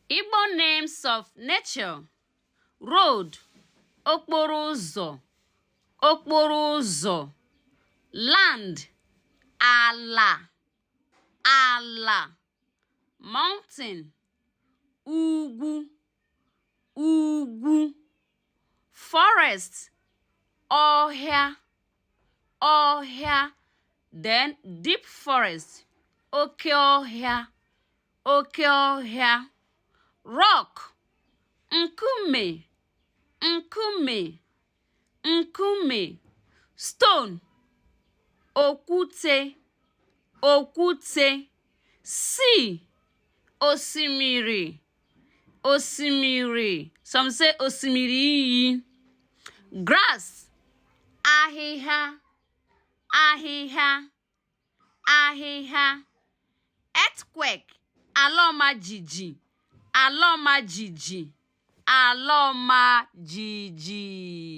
Igbo names of nature: Road, okporo ụzọ, okporo ụzọ. Land, ala, ala. Mountain, ugwu, ugwu. Forest, ọhịa, ọhịa. Then deep forest, oke ọhịa, oke ọhịa. Rock, nkume, nkume, nkume. Stone, okwute, okwute. Sea, osimiri, osimiri. Some say osimiri iyi. Grass, ahịhịa, ahịhịa, ahịhịa. Earthquake, ala ọma jiji, ala ọma jiji, ala ọma jiji.